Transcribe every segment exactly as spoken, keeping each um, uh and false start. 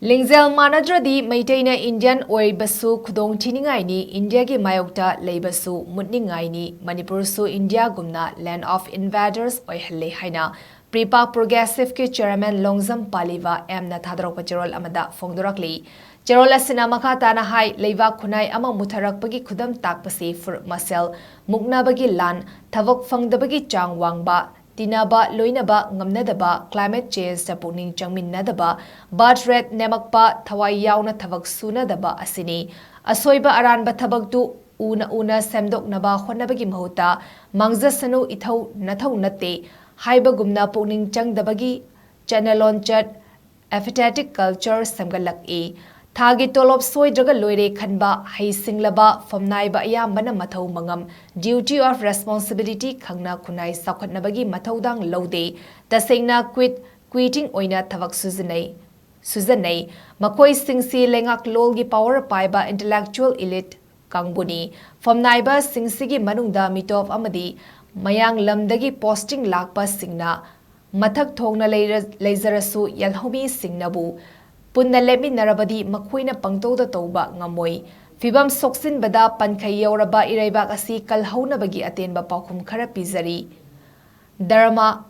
ꯂꯤꯡꯖꯦꯜ ꯃꯥꯟꯅꯗ꯭ꯔꯗꯤ ꯃꯩꯇꯩꯅ Indian ꯑꯣꯏꯕꯁꯨ ꯈꯨꯗꯣꯡ ꯊꯤꯅꯤꯡꯉꯥꯏꯅꯤ, Indiaꯒꯤ ꯃꯥꯌꯣꯛꯇ ꯂꯩꯕꯁꯨ ꯃꯨꯠꯅꯤꯡꯉꯥꯏꯅꯤ, ꯃꯅꯤꯄꯨꯔꯁꯨ Indiaꯒꯨꯝꯅ land of invaders ꯑꯣꯏꯍꯜꯂꯦ ꯍꯥꯏꯅ PREPAK Progressiveꯀꯤ chairman ꯂꯣꯡꯖꯝ ꯄꯥꯂꯤꯕ ꯑꯦꯝꯅ ꯊꯥꯗꯣꯔꯛꯄ ꯆꯦꯔꯣꯜ ꯑꯃꯗ ꯐꯣꯡꯗꯣꯔꯛꯂꯤ꯫ ꯆꯦꯔꯣꯜ ꯑꯁꯤꯅ ꯃꯈꯥ ꯇꯥꯅ ꯍꯥꯏ, ꯂꯩꯕꯥꯛ ꯈꯨꯟꯅꯥꯏ ꯑꯃ ꯃꯨꯠꯊꯔꯛꯄꯒꯤ ꯈꯨꯗꯝ ꯇꯥꯛꯄꯁꯤ ꯐꯨꯔꯨꯞ ꯃꯁꯦꯜ ꯃꯨꯛꯅꯕꯒꯤ ꯂꯥꯟ, ꯊꯕꯛ ꯐꯪꯗꯕꯒꯤ ꯆꯥꯡ ꯋꯥꯡꯕ, ꯇꯤꯟꯅꯕ ꯂꯣꯏꯅꯕ ꯉꯝꯅꯗꯕ, climate changeꯇ ꯄꯨꯛꯅꯤꯡ ꯆꯪꯃꯤꯟꯅꯗꯕ, birth rate ꯅꯦꯝꯃꯛꯄ, ꯊꯋꯥꯏ ꯌꯥꯎꯅ ꯊꯕꯛ ꯁꯨꯅꯗꯕ ꯑꯁꯤꯅꯤ꯫ ꯑꯁꯣꯏꯕ ꯑꯔꯥꯟꯕ ꯊꯕꯛꯇꯨ ꯎꯅ ꯎꯅ ꯁꯦꯝꯗꯣꯛꯅꯕ ꯍꯣꯠꯅꯕꯒꯤ ꯃꯍꯨꯠꯇ ꯃꯥꯡꯖꯁꯅꯨ, ꯏꯊꯧ ꯅꯊꯧ ꯅꯠꯇꯦ ꯍꯥꯏꯕꯒꯨꯝꯅ ꯄꯨꯛꯅꯤꯡ ꯆꯪꯗꯕꯒꯤ ꯆꯠꯅ ꯂꯣꯟꯆꯠ, apathetic culture ꯁꯦꯝꯒꯠꯂꯛꯏ꯫ ꯊꯥꯒꯤ ꯇꯣꯂꯣꯞ ꯁꯣꯏꯗ꯭ꯔꯒ ꯂꯣꯏꯔꯦ ꯈꯟꯕ, ꯍꯩꯁꯤꯡꯂꯕ ꯐꯝꯅꯥꯏꯕ ꯑꯌꯥꯝꯕꯅ ꯃꯊꯧ ꯃꯉꯝ, duty of responsibility ꯈꯪꯅ ꯈꯨꯟꯅꯥꯏ ꯆꯥꯎꯈꯠꯅꯕꯒꯤ ꯃꯊꯧꯗꯥꯡ ꯂꯧꯗꯦ꯫ ꯇꯁꯦꯡꯅ quit, quitting ꯑꯣꯏꯅ ꯊꯕꯛ ꯁꯨꯖꯟꯅꯩ, ꯁꯨꯖꯟꯅꯩ꯫ ꯃꯈꯣꯏꯁꯤꯡꯁꯤ ꯂꯩꯉꯥꯛꯂꯣꯜꯒꯤ power ꯄꯥꯏꯕ intellectual elite ꯀꯥꯡꯕꯨꯅꯤ꯫ ꯐꯝꯅꯥꯏꯕꯁꯤꯡꯁꯤꯒꯤ ꯃꯅꯨꯡꯗ ꯃꯤꯇꯣꯞ ꯑꯃꯗꯤ ꯃꯌꯥꯡ ꯂꯝꯗꯒꯤ posting ꯂꯥꯛꯄꯁꯤꯡꯅ ꯃꯊꯛ ꯊꯣꯡꯅ ꯂꯩꯔ-, ꯂꯩꯖꯔꯁꯨ ꯌꯦꯜꯍꯧꯃꯤꯁꯤꯡꯅꯕꯨ ꯄꯨꯟꯅ ꯂꯦꯞꯃꯤꯟꯅꯔꯕꯗꯤ ꯃꯈꯣꯏꯅ ꯄꯪꯇꯧꯗ ꯇꯧꯕ ꯉꯝꯃꯣꯏ꯫ ꯐꯤꯚꯝ ꯁꯣꯛꯆꯤꯟꯕꯗ ꯄꯟꯈꯩ ꯌꯧꯔꯕ ꯏꯔꯩꯕꯥꯛ ꯑꯁꯤ ꯀꯜꯍꯧꯅꯕꯒꯤ ꯑꯇꯦꯟꯕ ꯄꯥꯎꯈꯨꯝ ꯈꯔ ꯄꯤꯖꯔꯤ꯫ ꯙꯔꯃ,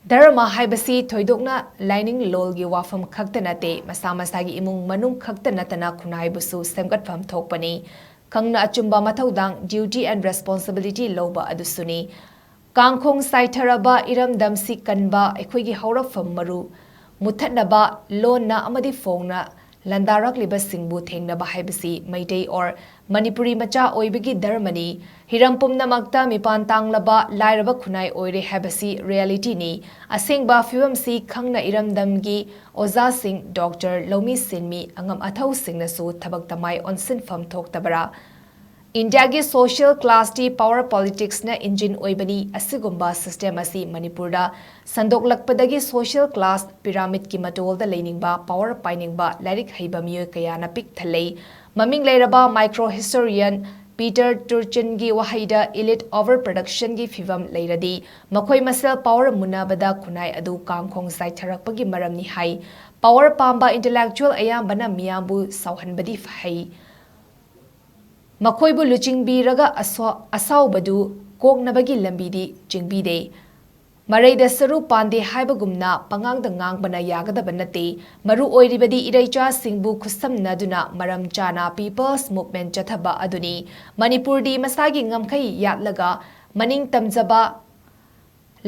ꯙꯔꯃ ꯍꯥꯏꯕꯁꯤ ꯊꯣꯏꯗꯣꯛꯅ ꯂꯥꯏꯅꯤꯡ ꯂꯣꯜꯒꯤ ꯋꯥꯐꯝ ꯈꯛꯇ ꯅꯠꯇꯦ, ꯃꯁꯥ ꯃꯁꯥꯒꯤ ꯏꯃꯨꯡ ꯃꯅꯨꯡ ꯈꯛꯇ ꯅꯠꯇꯅ ꯈꯨꯟꯅꯥꯏꯕꯨꯁꯨ ꯁꯦꯝꯒꯠꯐꯝ ꯊꯣꯛꯄꯅꯤ꯫ ꯈꯪꯅ ꯑꯆꯨꯝꯕ ꯃꯊꯧꯗꯥꯡ, duty and responsibility ꯂꯧꯕ ꯑꯗꯨꯁꯨꯅꯤ꯫ ꯀꯥꯡꯈꯣꯡ ꯆꯥꯏꯊꯔꯕ ꯏꯔꯝꯗꯝꯁꯤ ꯀꯟꯕ, ꯑꯩꯈꯣꯏꯒꯤ ꯍꯧꯔꯛꯐꯝ ꯃꯔꯨ ꯃꯨꯊꯠꯅꯕ ꯂꯣꯟꯅ ꯑꯃꯗꯤ ꯐꯣꯡꯅ ꯂꯥꯟꯗꯥꯔꯛꯂꯤꯕꯁꯤꯡꯕꯨ ꯊꯦꯡꯅꯕ ꯍꯥꯏꯕꯁꯤ ꯃꯩꯇꯩ or ꯃꯅꯤꯄꯨꯔꯤ ꯃꯆꯥ ꯑꯣꯏꯕꯒꯤ ꯙꯔꯃꯅꯤ꯫ ꯍꯤꯔꯝ ꯄꯨꯝꯅꯃꯛꯇ ꯃꯤꯄꯥꯟ ꯇꯥꯡꯂꯕ ꯂꯥꯏꯔꯕ ꯈꯨꯟꯅꯥꯏ ꯑꯣꯏꯔꯦ ꯍꯥꯏꯕꯁꯤ realityꯅꯤ꯫ ꯑꯁꯦꯡꯕ ꯐꯤꯕꯝꯁꯤ ꯈꯪꯅ ꯏꯔꯝꯗꯝꯒꯤ ꯑꯣꯖꯥꯁꯤꯡ, doctor, ꯂꯧꯃꯤ ꯁꯤꯟꯃꯤ, ꯑꯉꯝ ꯑꯊꯧꯁꯤꯡꯅꯁꯨ ꯊꯕꯛꯇ ꯃꯥꯏ ꯑꯣꯟꯁꯤꯟꯐꯝ ꯊꯣꯛꯇꯕꯔꯥ? Indiaꯒꯤ social classꯇꯤ power politicsꯅ engine ꯑꯣꯏꯕꯅꯤ꯫ ꯑꯁꯤꯒꯨꯝꯕ system ꯑꯁꯤ ꯃꯅꯤꯄꯨꯔꯗ ꯁꯟꯗꯣꯛꯂꯛꯄꯗꯒꯤ social class pyramidꯀꯤ ꯃꯇꯣꯜꯗ ꯂꯩꯅꯤꯡꯕ, power ꯄꯥꯏꯅꯤꯡꯕ, ꯂꯥꯏꯔꯤꯛ ꯍꯩꯕ ꯃꯤꯑꯣꯏ ꯀꯌꯥꯅ ꯄꯤꯛ ꯊꯜꯂꯦ꯫ ꯃꯃꯤꯡ ꯂꯩꯔꯕ micro historian ꯄꯤꯇꯔ ꯇꯨꯔꯆꯤꯟꯒꯤ ꯋꯥꯍꯩꯗ, elite overproductionꯒꯤ ꯐꯤꯚꯝ ꯂꯩꯔꯗꯤ ꯃꯈꯣꯏ ꯃꯁꯦꯜ power ꯃꯨꯟꯅꯕꯗ ꯈꯨꯟꯅꯥꯏ ꯑꯗꯨ ꯀꯥꯡꯈꯣꯡ ꯆꯥꯏꯊꯔꯛꯄꯒꯤ ꯃꯔꯝꯅꯤ ꯍꯥꯏ꯫ Power ꯄꯥꯝꯕ intellectual ꯑꯌꯥꯝꯕꯅ ꯃꯤꯌꯥꯝꯕꯨ ꯁꯥꯎꯍꯟꯕꯗꯤ ꯐꯩ꯫ ꯃꯈꯣꯏꯕꯨ ꯂꯨꯆꯤꯡꯕꯤꯔꯒ ꯑꯁꯣ-, ꯑꯁꯥꯎꯕꯗꯨ ꯀꯣꯛꯅꯕꯒꯤ ꯂꯝꯕꯤꯗꯤ ꯆꯤꯡꯕꯤꯗꯦ꯫ ꯃꯔꯩꯗ ꯁꯔꯨ ꯄꯥꯟꯗꯦ ꯍꯥꯏꯕꯒꯨꯝꯅ ꯄꯉꯥꯡꯗ ꯉꯥꯡꯕꯅ ꯌꯥꯒꯗꯕ ꯅꯠꯇꯦ꯫ ꯃꯔꯨ ꯑꯣꯏꯔꯤꯕꯗꯤ ꯏꯔꯩꯆꯥꯁꯤꯡꯕꯨ ꯈꯨꯠꯁꯝꯅꯗꯨꯅ ꯃꯔꯝ ꯆꯥꯅ People's Movement ꯆꯠꯊꯕ ꯑꯗꯨꯅꯤ꯫ ꯃꯅꯤꯄꯨꯔꯗꯤ ꯃꯁꯥꯒꯤ ꯉꯝꯈꯩ ꯌꯥꯠꯂꯒ ꯃꯅꯤꯡ ꯇꯝꯖꯕ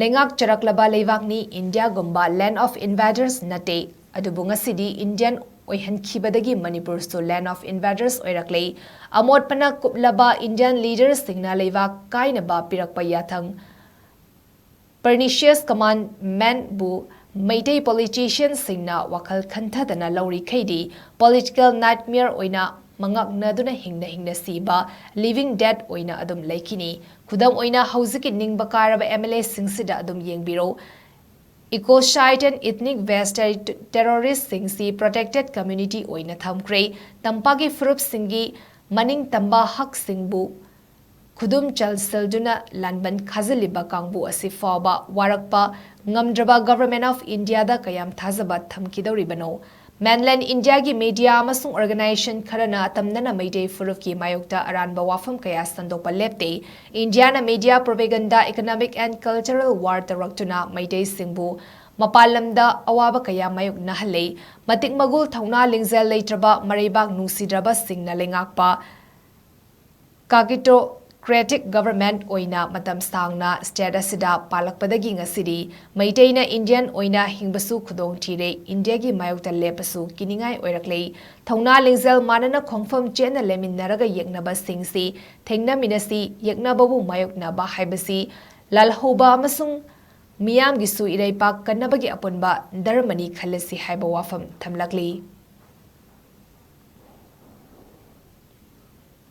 ꯂꯩꯉꯥꯛꯆꯔꯛꯂꯕ ꯂꯩꯕꯥꯛꯅꯤ꯫ ꯏꯟꯗꯤꯌꯥꯒꯨꯝꯕ land of invaders ꯅꯠꯇꯦ꯫ ꯑꯗꯨꯕꯨ ꯉꯁꯤꯗꯤ Indian ꯑꯣꯏꯍꯟꯈꯤꯕꯗꯒꯤ ꯃꯅꯤꯄꯨꯔꯁꯨ land of invaders ꯑꯣꯏꯔꯛꯂꯦ꯫ ꯑꯃꯣꯠꯄꯅ ꯀꯨꯞꯂꯕ Indian leaderꯁꯤꯡꯅ ꯂꯩꯕꯥꯛ ꯀꯥꯏꯅꯕ ꯄꯤꯔꯛꯄ ꯌꯥꯊꯪ pernicious commandmentꯕꯨ ꯃꯩꯇꯩ politicianꯁꯤꯡꯅ ꯋꯥꯈꯜ ꯈꯟꯊꯗꯅ ꯂꯧꯔꯤꯈꯩꯗꯤ political nightmare ꯑꯣꯏꯅ ꯃꯉꯛꯅꯗꯨꯅ ꯍꯤꯡꯅ ꯍꯤꯡꯅ ꯁꯤꯕ living dead ꯑꯣꯏꯅ ꯑꯗꯨꯝ ꯂꯩꯈꯤꯅꯤ꯫ ꯈꯨꯗꯝ ꯑꯣꯏꯅ ꯍꯧꯖꯤꯛꯀꯤ ꯅꯤꯡꯕ ꯀꯥꯏꯔꯕ MLAꯁꯤꯡꯁꯤꯗ ꯑꯗꯨꯝ ꯌꯦꯡꯕꯤꯔꯣ꯫ Ecocide and ethnic based terrorist ꯁꯤꯡꯁꯤ protected community ꯑꯣꯏꯅ ꯊꯝꯈ꯭ꯔꯦ꯫ ꯇꯝꯄꯥꯛꯀꯤ ꯐꯨꯔꯨꯞꯁꯤꯡꯒꯤ ꯃꯅꯤꯡ ꯇꯝꯕ ꯍꯛꯁꯤꯡꯕꯨ ꯈꯨꯗꯨꯝ ꯆꯜꯁꯤꯜꯗꯨꯅ ꯂꯥꯟꯕꯟ ꯈꯥꯖꯤꯜꯂꯤꯕ ꯀꯥꯡꯕꯨ ꯑꯁꯤ ꯐꯥꯎꯕ ꯋꯥꯔꯛꯄ ꯉꯝꯗ꯭ꯔꯕ Government of Indiaꯗ ꯀꯌꯥꯝ ꯊꯥꯖꯕ ꯊꯝꯈꯤꯗꯧꯔꯤꯕꯅꯣ? Mainland Indiaꯒꯤ media ꯑꯃꯁꯨꯡ organization ꯈꯔꯅ ꯑꯇꯝꯅꯅ ꯃꯩꯇꯩ ꯐꯨꯔꯨꯞꯀꯤ ꯃꯥꯌꯣꯛꯇ ꯑꯔꯥꯟꯕ ꯋꯥꯐꯝ ꯀꯌꯥ ꯁꯟꯗꯣꯛꯄ ꯂꯦꯞꯇꯦ꯫ ꯏꯟꯗꯤꯌꯥꯅ media propaganda, economic and cultural war ꯇꯧꯔꯛꯇꯨꯅ ꯃꯩꯇꯩꯁꯤꯡꯕꯨ ꯃꯄꯥꯟ ꯂꯝꯗ ꯑꯋꯥꯕ ꯀꯌꯥ ꯃꯥꯌꯣꯛꯅꯍꯜꯂꯦ꯫ ꯃꯇꯤꯛ ꯃꯒꯨꯜ ꯊꯧꯅꯥ ꯂꯤꯡꯖꯦꯜ ꯂꯩꯇ꯭ꯔꯕ ꯃꯔꯩꯕꯥꯛ ꯅꯨꯡꯁꯤꯗ꯭ꯔꯕꯁꯤꯡꯅ ꯂꯩꯉꯥꯛꯄ Cagitocratic government ꯑꯣꯏꯅ ꯃꯇꯝ ꯁꯥꯡꯅ state ꯑꯁꯤꯗ ꯄꯥꯜꯂꯛꯄꯗꯒꯤ ꯉꯁꯤꯗꯤ ꯃꯩꯇꯩꯅ Indian ꯑꯣꯏꯅ ꯍꯤꯡꯕꯁꯨ ꯈꯨꯗꯣꯡ ꯊꯤꯔꯦ, ꯏꯟꯗꯤꯌꯥꯒꯤ ꯃꯥꯌꯣꯛꯇ ꯂꯦꯞꯄꯁꯨ ꯀꯤꯅꯤꯡꯉꯥꯏ ꯑꯣꯏꯔꯛꯂꯦ꯫ ꯊꯧꯅꯥ ꯂꯤꯡꯖꯦꯜ ꯃꯥꯟꯅꯅ ꯈꯣꯡꯐꯝ ꯆꯦꯠꯅ ꯂꯩꯃꯤꯟꯅꯔꯒ ꯌꯦꯛꯅꯕꯁꯤꯡꯁꯤ ꯊꯦꯡꯅꯃꯤꯟꯅꯁꯤ, ꯌꯦꯛꯅꯕꯕꯨ ꯃꯥꯌꯣꯛꯅꯕ ꯍꯥꯏꯕꯁꯤ ꯂꯥꯜꯍꯧꯕ ꯑꯃꯁꯨꯡ ꯃꯤꯌꯥꯝꯒꯤꯁꯨ ꯏꯔꯩꯄꯥꯛ ꯀꯟꯅꯕꯒꯤ ꯑꯄꯨꯟꯕ ꯙꯔꯃꯅꯤ ꯈꯜꯂꯁꯤ ꯍꯥꯏꯕ ꯋꯥꯐꯝ ꯊꯝꯂꯛꯂꯤ꯫